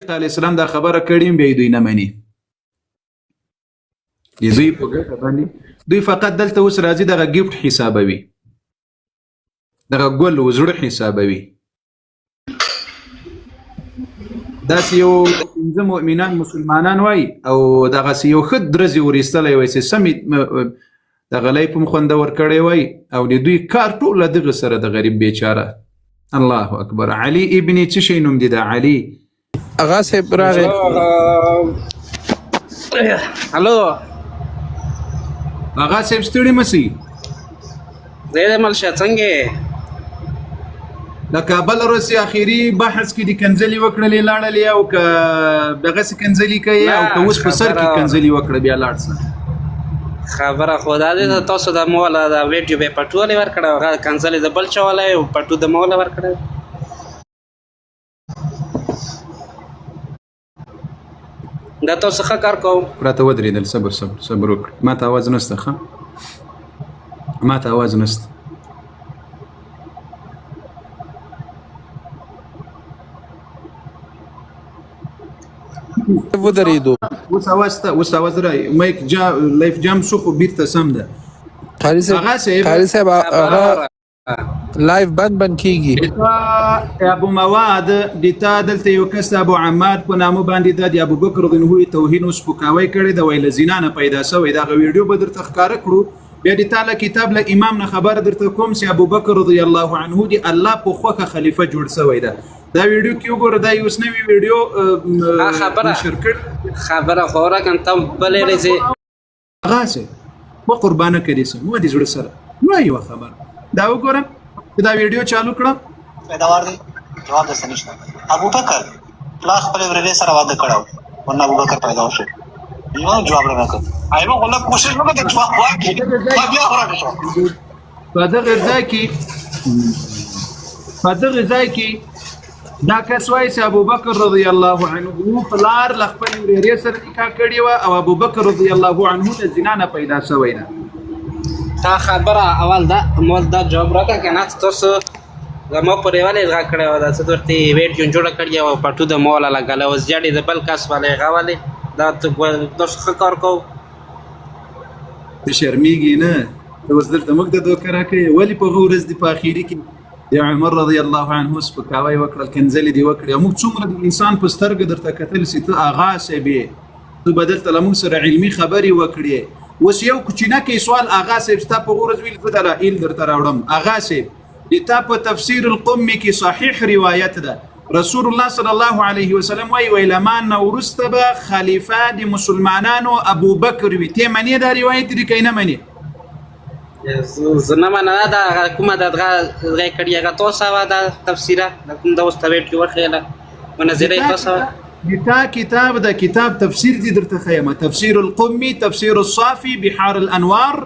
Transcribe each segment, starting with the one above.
علیه السلام دا خبره کړې، بیا دوی نه مني. د دوی په ګټه باندې دوی فقط دلته اوس راځي، دغه ګفټ حسابوي، دغه ګل و زړه حسابوي. داسې یو پنځه مؤمنان مسلمانان وای او دغسې یو ښه درزې ور ایستلی وای چې سمې دغه لای په خوندور کړی وای، او د دوی کار ټول له دغه سره د غریب بیچاره. الله اکبر. علي ابن څه شي نوم دی دا علي؟ اغا صاحب راغی. الو. اغا صاحب، ستړي مسی. زه مل شه، څنګه؟ د کابل ورسې اخیری بحث کې د کنځلې وکړلې لاړلې، او که دغه څه کنځلې کوي او که اوس په سر کې کنځلې وکړه بیا لاړ سه. خبره خو دا ده، تاسو د مولا دا ویډیو به پټولې ورکړه، هغه کنځلې د بل چا ولا او پټو د مولا ورکړه. دا تاسو ښه کار کوم. راته ودرېدل. صبر صبر صبر وکړه، ما ته اواز نشته. ښه، ما ته اواز نشته. ودرېدو. اوس اواز ته، اوس اواز را mic جا live jam شو، خو بیرته سم ده. قاری صاحب. اغا صاحب. قاری صاحب، هغه live بند بند کیږي. دتا ابو مواد، دتا دلته یو کس ابو عماد په نامه باندې د ابو بکر رضی الله توهین او سپکاوی کړی د ویل زنا نه پیدا شوی. دا ویډیو به درته ښکاره کړو، بیا د تعالی کتاب له امام نه خبر درته کوم چې ابو بکر رضی الله عنه دی الله په خوخه خلیفہ جوړ شوی ده. دا ویډیو کې وګوره، دا یو نوی ویډیو خبره نشر کړ. خبره خوره کن ته بلې رزي. هغه سه و قربانه کړي سه مو دې زړه سره نو یو خبر دا وګوره، دا ویډیو چالو کړه. پیداوار دی، جواب درته نشته. ابوبکر پلار خپل ورېرې سره واده کړو، ورنه ابوبکر پیدا شو. نو جواب راکړ، ایمه غوله کوشش وکړه چې جواب ورکړي، ما بیا ورکړ شو. په دغه ځای کې دا کس وایي چې ابوبکر رضی الله عنه پلار له خپل ورېرې سره نکاح کړې وه او ابوبکر رضی الله عنه له زنا نه پیدا شوی ده. تا خبره اول دا مول دا جواب راکړه کنه، تاسو زما پورې ولې غږ کړی و؟ دا څه درته ویډیو جوړه کړې او پټو د مولا لګله او زیاړې د بل کس ولې غوالې؟ دا تاسو ښه کار کو. ته شرمېږي نه؟ ته اوس دلته موږ ته دوکه راکوې. ولې په هغه ورځ دې په اخري کې د عمر رضی الله عنه سپکاوی وکړل، کنځلې دې وکړې، او موږ څومره د انسان په سترګه درته کتل چې ته اغا صاحب یې، ته به دلته له موږ سره علمي خبرې وکړې. اوس یو کوچنکی سوال اغا صاحب، ستا په ورځ ویل زه دلایل درته راوړم. اغا صاحب، د تا په تفسیر القمي کې صحیح روایت ده، رسول الله صلی الله علیه وسلم وایي، ویل ما نه وروسته به خلیفه د مسلمانانو ابوبکر وي. ته منې دا روایت دې که نه منې؟ زه نه مننه. دا هغه کومه د دغه دغه کړی، هغه تاسو وا دا تفسیره د کوم د اوس ته ویډیو وخیله منظره تاسو. د تا کتاب، د کتاب تفسیر دې درته ښیم، تفسیر القمي، تفسیر الصافي، بحار الانوار،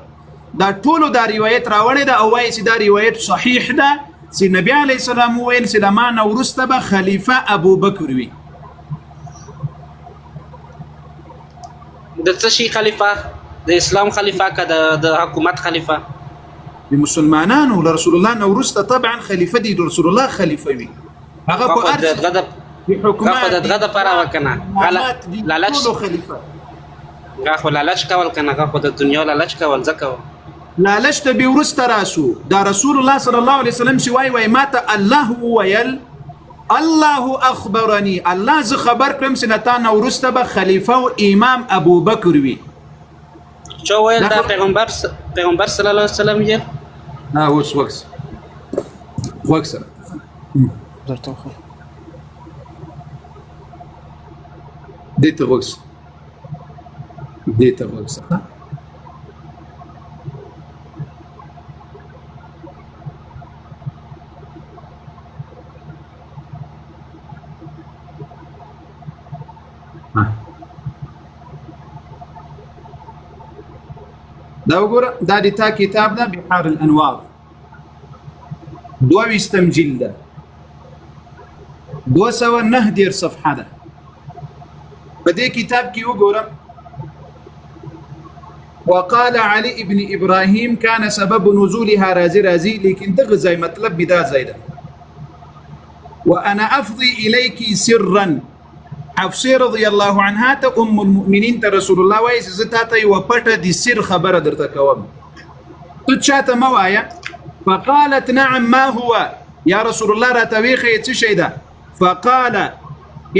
دا ټولو دا روایت راوړی ده او وایي چې دا روایت صحیح ده چې نبی علیه السلام وویل چې له ما نه وروسته به خلیفه ابوبکر وي. د څه شي خلیفہ؟ د اسلام خلیفہ که د حکومت خلیفہ؟ د مسلمانانو، له رسول الله نه وروسته طبعا خلیفه دی، د رسول الله خلیفه وي هغه په خو د هر څه دغه د د حکومت خو د دغه دپاره وکنه. امامت دي، لالچ. ټولو خلیفه. هغه خو لالچ کول کنه، هغه خو د دنیا لالچ کول ځکه و. لالچ ته به وروسته راسو. دا رسول الله صلی الله علیه وسلم چې وای، وای ماته الله وویل، الله اخبرني، الله زه خبر کړم چې له تا نه وروسته به خلیفه او امام ابوبکر وي. چا ویل؟ دا دا پیغمبر صلی الله علیه وسلم یې؟ نه، اوس وکس وکس. درته وښیم. دې ته وکس، دې ته وکس. ها، ها، دا وګوره، دا د تا کتاب ده، بحار الانوار، 22 جلد ده، 239 صفحه ده. په دې کتاب کې وګوره، وقال علي ابن ابراهيم كان سبب نزولها. رازي رازي، لیکن دغه ځای مطلب به دا ځای ده، وانا افضي اليك سرا. حفصه رضی الله عنها ته ام المؤمنین ته رسول الله وایي چې زه تا ته یوه پټه د سر خبره درته کوم، ته چاته مه وایه. فقالت نعم ما هو، یا رسول الله راته ویښیه څه شی ده؟ فقال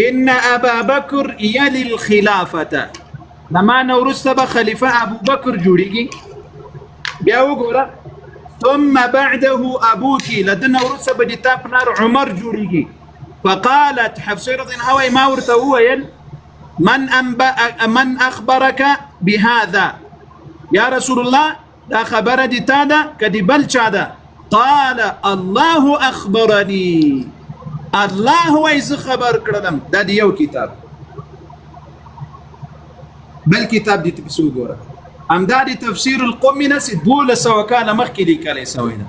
ان ابا بکر یلی الخلافه، د ما نه وروسته به خلیفه ابو بکر جوړیږي. بیا وګوره ثم بعده ابوك، له ده نه وروسته به د تا پلار عمر جوړیږي. فقالت حفصه رضی الله عنها ما ورته وویل من انبأ من اخبرك بهذا، یا رسول الله دا خبره دي تا ده که دي بل چا ده؟ قال الله اخبرني، الله وایي زه خبر کړلم. دا دی یو کتاب، بل کتاب دې ته پسې وګوره، همدا د تفسیر القمي نه چې 1200 کاله مخکې لیکلی سوی ده،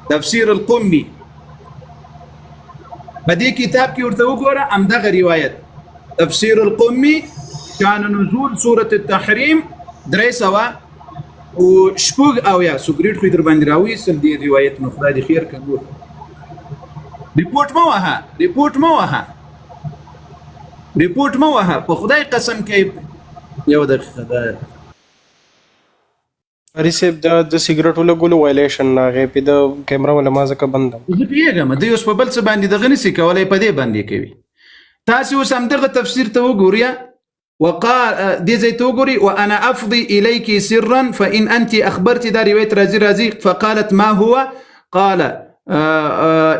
تفسیر القمي. په دې کتاب کې ورته وګوره همدغه روایت، تفسیر القمي شان نزول سورة التحریم 376. سګریټ خو یې در باندې راویستل دې روایت، نو خدای دې خیر کړي. نور ریپورټ مه وهه، ریپورټ مه وهه، ریپورټ مه وهه، په خدای قسم کې. یو دقیقه ده. قاري صاحب دا د سیګریټو لګولو وایلیشن راغی په د کیمره ولا ما ځکه بنده. زه پوهېږم دوی اوس په بل څه باندې دغه نسي کولی، په دې باندې کوي. تاسې اوس همدغه تفسیر ته وګورئ، وقال دې ځای ته وګورئ، وانا افضي اليك سرا فان انت اخبرت، دا روایت راځي راځي. فقالت ما هو؟ قال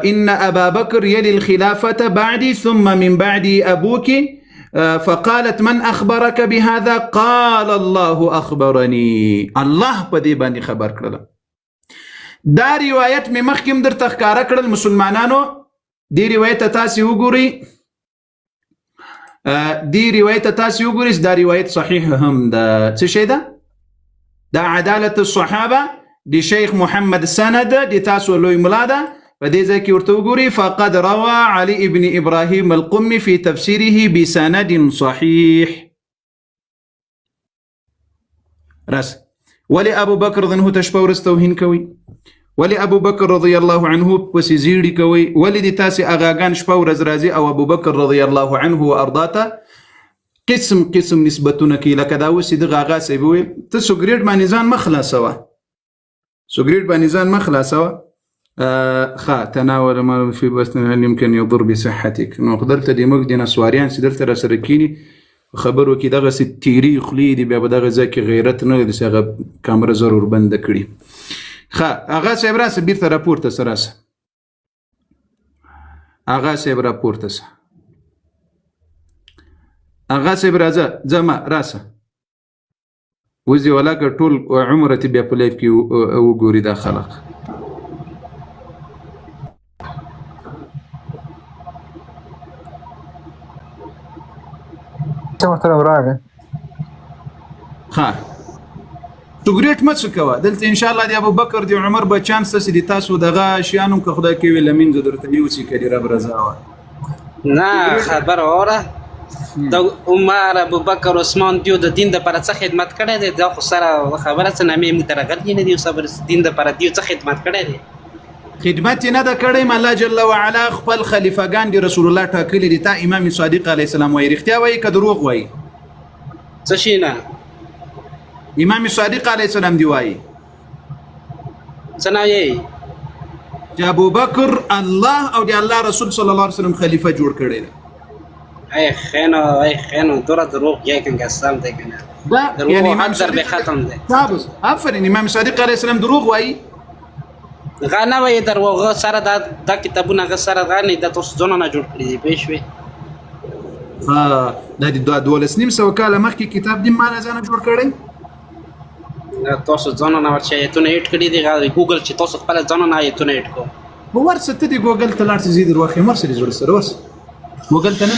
ان ابا بكر يلي الخلافه بعدي ثم من بعدي ابوك. فقالت من اخبرك بهذا؟ قال الله اخبرني. الله په دې باندې خبر کړل. دا روایت مې مخکې هم درته ښکاره کړل مسلمانانو، دې روایت ته تاسې وګورئ، دې روایت ته تاسې وګورئ، دا روایت صحیح هم ده. څه شی ده؟ دا عدالت الصحابه د شیخ محمد سند د تاسو لوی ملا ده. په دې ځای کې ورته وګورئ، فقد روى علي ابن ابراهيم القمي في تفسيره بسند صحيح. راس ولې ابو بکر رضی الله ته شپه ورځ توهین کوي؟ ولې ابو بکر رضی الله عنه پسې زیړي کوي؟ ولې د تاسې اغاګان شپه ورځ راځي او ابو بکر رضی الله عنه و ارضا ته قسم قسم نسبتونه کوي؟ لکه دا اوس چې دغه اغا صاحب وویل ته سګریټ باندې ځان مه خلاصوه، سګریټ باندې ځان مه خلاصوه. ښه تناول ما في بس هل يمكن يضر بصحتك. نو دلته د موږ د نسواریان چې دلته را سره کینی خبرو کې دغسې تیري خولې دي، بیا به دغه ځای کې غیرت نه لري چې هغه کامره ضرور بنده کړي. ښه هغه صاحب راسه، بیرته راپورته سه، راسه هغه صاحب راپورته سه، هغه صاحب راځه، ځه ما راسه. اوس دې ولاکه ټول عمر ته بیا په لایف کې وګوري دا خلق. څه محترم راغی. ښه سګریټ مه څکوه دلته. ان شاء الله د ابوبکر د عمر بچان ستاسې د تاسو دغه شیان هم که خدای کوي له منځه درته یوسي که د رب رضا وه. نه خبر اوره د عمر ابوبکر عثمان دیو د دین د پر څه خدمت کړی دی؟ دا خو سره خبره څه نامې موږ ته راغلي نه دي، صبر دین د پر دیو څه خدمت کړی دی؟ خدمت یې نه ده کړی. الله جل وعلا خپل خلیفګان د رسول الله ټاکلي دي. تا امام صادق علیه السلام وایي، رښتیا وایي که دروغ وایي؟ څه شي نه امام صادق علیه السلام دی وایي څه نه یې چې ابوبکر الله او د الله رسول صلی الله علیه وسلم خلیفه جوړ کړی دی. ای خینو ای خینو دوره دروغ یې کنګه سم دی کنه. دا دروغ یعنی امام حد در به صادق ختم دی. تابس آفرین. امام صادق علیه السلام دروغ وایي؟ غا نه وایي دروغ سره دا دا کتابونه غ سره غا نه دا تاسو ځونه نه جوړ کړی دی پوه شوې؟ دا د 1250 کاله مخکې کتاب دی ما له ځانه جوړ کړی. تاسو ځانه نه ورچې آیتونه ایډ کړي دي ګوګل چې تاسو خپل ځانه نه آیتونه ایډ کو. نو ورسه ته دې ګوګل ته لاړ سه، زه دې وروښیم. ورسه دې زړه سره ورسه ګوګل ته. نه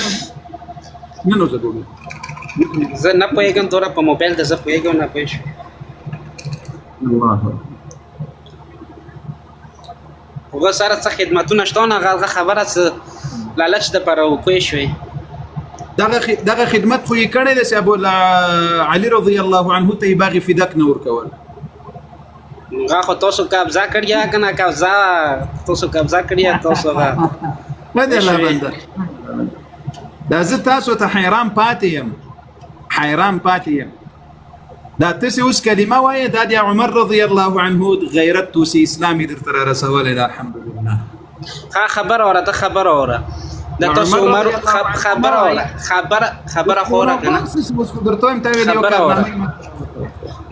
نه نو زه ګوګل زه نه پوهېږم دوره په موبایل د زه پوهېږم نه پوه شوم. الله هغه سره څه خدمتونه شته نه هغه خبره څه لالچ د پاره و پوه شوې؟ دغه خدمت خو یې کړی دی چې ابو علي رضی الله عنه ته یې باغ فدک نه ورکول. هغه خو تاسو قبضه کړی که نه؟ قبضه تاسو قبضه کړی تاسو هغه نه دی الله بنده. دا زه تاسو ته حیران پاتې یم، حیران پاتې یم. دا تاسو اوس کلمه وایې، دا د عمر رضی الله عنه غیرت توسی اسلام یې درته را رسولی ده، الحمدلله. ښه خبره وره، ته خبره وره. د تاسو عمر خبره وره، خبره خبره خو وره کنه. اوس خو درته وایم، تا ویل یو خبره وره. کارنامه.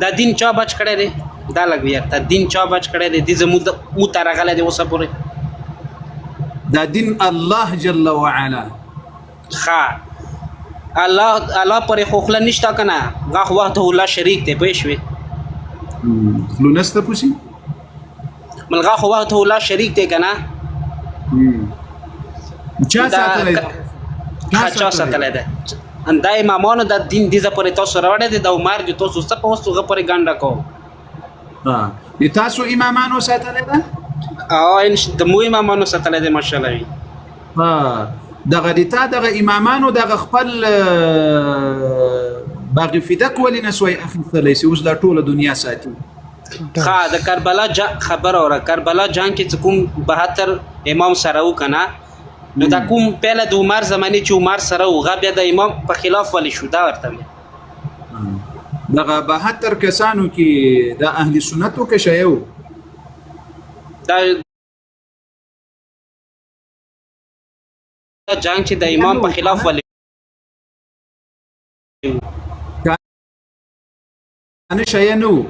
دا دین چا بچ کړی دی؟ دا لږ بیا دا دین چا بچ کړی دی؟ دې زموږ مو ته راغلی دی اوسه پورې. دا دین الله جل وعلا. ښه، الله الله پرې خو خوله نشته که نه، هغه خو وحده الله شریک دی، پوه شوې؟ خلو نسته پوسی. ملغا خو وحده الله شریک دی که نه. چا دا ساتلی دی؟ ښه، چا ساتلی دی؟ دا امامانو دا دین دې ځای پورې تاسو راوړی دی. دا عمر چې تاسو څه په اوس هغه پورې ګنډه کوو. د تاسو امامانو ساتلی ده؟ او د مو امامانو ساتلی دی، ماشاءالله وي. دغه د تا دغه امامانو دغه خپل باغ فدک ولې نه سوی اخیستلی چې اوس دا ټوله دنیا ساتي؟ ښه، د کربلا خبره وره. کربلا جنګ کې چې کوم 72 امام سره و که نه، نو دا کوم پهله د عمر زمانې چې عمر سره و، هغه بیا د امام په خلاف ولې شو؟ دا ورته ویل. دغه 72 کسانو کې د اهل سنتو که شیعه وو؟ دا جنګ چې د امام په خلاف ولې نه شیعه نه وو؟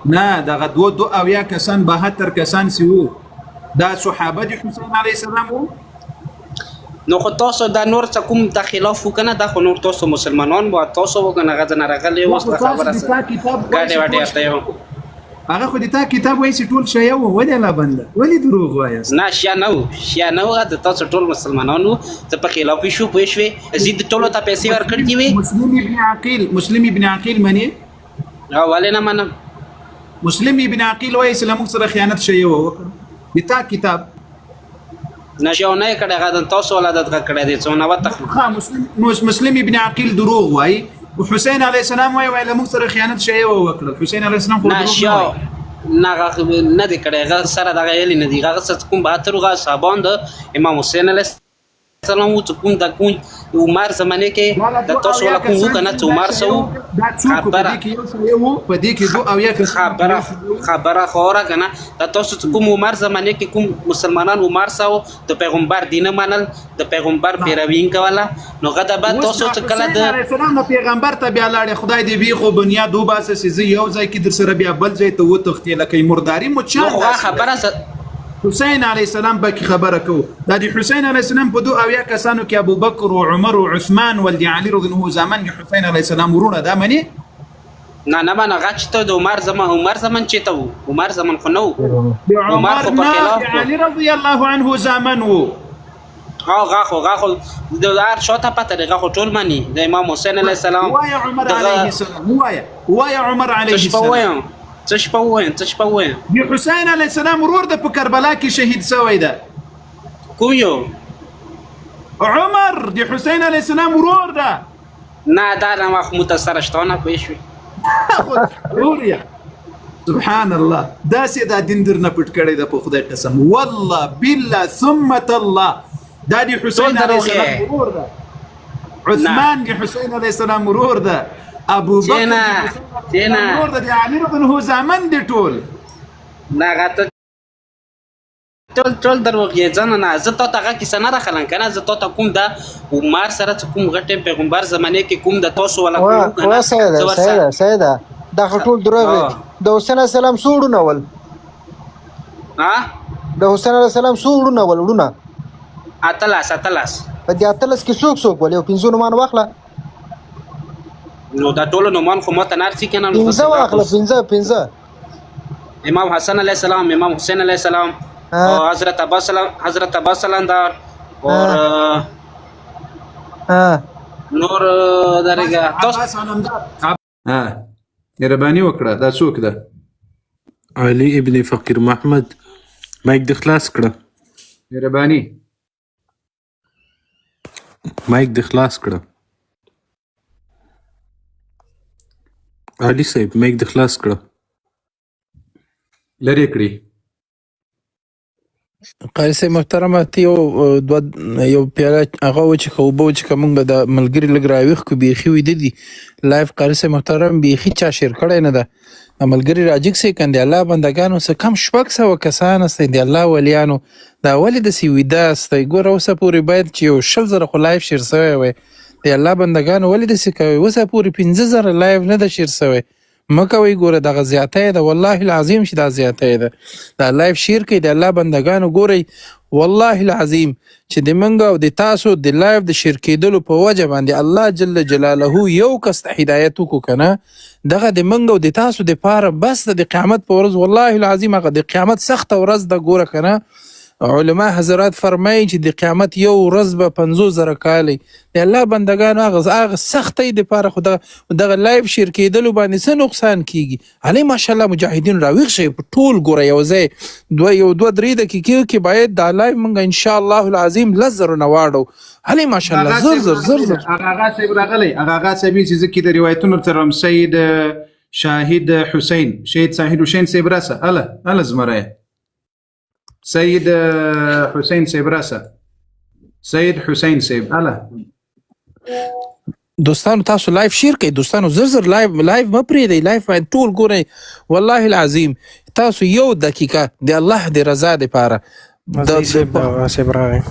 نه، دغه 72 کسان، 72 کسان چې وو، دا صحابه د حسین علیه السلام وو. نو خو تاسو دا نور څه کوم د خلاف و که نه، دا خو نور تاسو مسلمانان وو، تاسو و که نه، هغه ځنه راغلي اوس خو دا تاسو خبره د څه تا کتاب وایي ګډې چې وډې ټول ورته یو. هغه خو د تا کتاب وایي چې ټول شیعه وو. ولې الله بنده، ولې دروغ وایاست؟ نه، شیعه نه وو، شیعه نه وو، د تاسو ټول مسلمانان وو، ته په خلاف شو، پوه شوې؟ زید ټولو ته پیسې ورکړې وي. مسلم ابن عقیل، مسلم ابن عقیل منې؟ او ولې نه منم؟ مسلم ابن عقیل وایي چې له موږ سره خیانت شیعه وو وکړ. د تا کتاب نه، شیعه نه یې کړی، هغه د تاسو ولا دغه کړی دی، څونه وتخ. ښه، مسلم ابن عقیل دروغ وایي. حسین علیه السلام وایي، وایي له موږ سره خیانت شیعه وو وکړل. حسین علیه السلام خو نه، دروغ نه شیعه وایي. نه، هغه نه دی کړی، هغه سره دغه ویلي نه دی. هغه څه کوم 72 هغه صحابان د امام حسین علیه السلام وو، چې کوم د کوم عمر زمانه کې د تاسو ولا کوم وو که نه، چې عمر څه وو. دا څوک په خبره دې کې یو شیعه وو؟ په دې کې 72 کسان خبره خبره خو وره که نه. د تاسو چې کوم عمر زمانه کې کوم مسلمانان عمر څه وو، د پیغمبر دین منل، د پیغمبر پیروي یې کوله، نو هغه د به اوس تاسو دا چې کله حسین د علیه السلام د پیغمبر ته بیا لاړې، خدای دې بیخ و بنیاد وباسه چې زه یو ځای کې در سره بیا بل ځای ته وتښتې لکه مرداري نو مچان خو هغه داسې. خبره حسین علیه السلام پکې خبره کوو. دا د حسین علیه السلام په 72 کسانو کې ابوبکر او عمر او عثمان ول د علي رضی الله عنه زامن، د حسین علیه السلام وروڼه، دا منې؟ نه نه منه. هغه چې ته د عمر زمان، عمر زمان چې ته وو، عمر زمان خو نه وو، د عمر عمر خو په نه، خلاف د وو. علي رضی الله عنه زامن وو. او غاخو د هر شاته پته دی، غاخو ټول مني د امام حسین علیه السلام. وایه عمر دغه علیه السلام، وایه، وایه عمر څه علیه شپه السلام. ووایم؟ څه شپه ووایم؟ څه شپه ووایم؟ د حسین علیه السلام ورور د په کربلا کې شهید شوی ده. کوم یو؟ عمر د حسین علیه السلام ورور ده. نه، دا نه ما خو متأثره شته نه، پوه شوې؟ ورور یې. سبحان الله، داسې دا دین درنه پټ کړی ده، په خدای قسم، والله بالله ثم تالله، دا د حسین ټول علیه دروغ السلام یې. ورور ده. عثمان د حسین علیه السلام ورور ده. ابو بکر د چېنه حسین علیه چېنه السلام ورور ده. د علي رضی الله عنه زامن دي ټول. نه، هغه ته ټول ټول دروغ یې. ځنه نه، زه تا ته هغه کیسه نه راخلم که نه. زه تا ته کوم د عمر سره چې کوم غټ پیغمبر زمانه کې کوم د تاسو ولا کوم وا وو که وا نه، صحیح زه ده، صحیح ورسره ده، صحیح ده. دا خو ټول دروغ دي. د حسین علیه السلام څو وروڼه ول؟ ها؟ د حسین علیه السلام څو وروڼه ول، وروڼه؟ 18، 18. په دې 18 کې څوک څوک ول؟ یو پنځه نومان واخله. نو دا ټولو نومان خو ماته نه رسي که نه، نو زه پنځه څه واخله. اوس پنځه، پنځه. امام حسن علیه السلام، امام حسین علیه السلام، ها. اور حضرت عباس حضرت عباس علمدار اور ها. ها. نور درګه تاسو عباس علمدار. ها، مهرباني وکړه، دا څوک ده؟ علي ابن فقیر محمد، مایک د خلاص کړه. مهرباني. مایک د خلاص کړه، علي صاحب، مایک د خلاص کړه. لرې کړي. قاري صاحب محترمه، ته یو دوه یو پیاله هغه وچښه، اوبه وچښه، موږ به د ملګري لږ راویښ کړو، بیخي ویده دي. لایف قاري صاحب محترم بیخي چا شیر کړی نه ده. د ملګري راجګ سئ کن، د الله بندګانو څه کم 600 کسان استئ، د الله ولیانو دا ولې داسې ویده استئ؟ ګوره اوسه پورې باید چې یو 20,000 خو لایف شیر سوی وای. د الله بندګانو ولې داسې کوئ؟ اوسه پورې 5000 لایف نه ده شیر سوی. مه کوئ ګوره، دغه زیاتی ده، والله العظیم چې دا زیاتی ده. دا لایف شیر کړئ د الله بندګانو. ګورئ والله العظیم چې د منګ او د تاسو د لایف د شیر کېدلو په وجه باندې الله جل جلاله یو کس ته هدایت وکړو کنه، دغه د منګ او د تاسو د پاره بس ده. د قیامت په ورځ والله العظیم هغه د قیامت سخته ورځ ده. ګوره کنه، علما حضرات فرمایي چې د قیامت یو ورځ به 50,000 کاله. د الله بندگانو هغه سختۍ د پاره خو دغه لایف شیر کېدلو باندې څه نقصان کیږي؟ علی ماشاءالله مجاهدین راویښ شي ټول. ګوره یو ځای دوه یو دوه درې دقیقې کې باید دا لایف مونږ ان شاء الله العظیم 10,000 نه واړو. علی ماشاءالله زر زر زر زر. هغه صاحب راغلی، هغه صاحب چې زه کې د روایتونو سره سید شاهد حسین، شهید شاهد حسین صاحب راسه. اله اله زمری سید حسین صاحب راسه، سید حسین صاحب اله. دوستانو تاسو لایف شیر کړئ. دوستانو زر زر لایف مه پرېږدئ، لایف باید ټول ګورئ. والله العظیم تاسو یو دقیقه د الله د رضا دپاره صاحب راغی.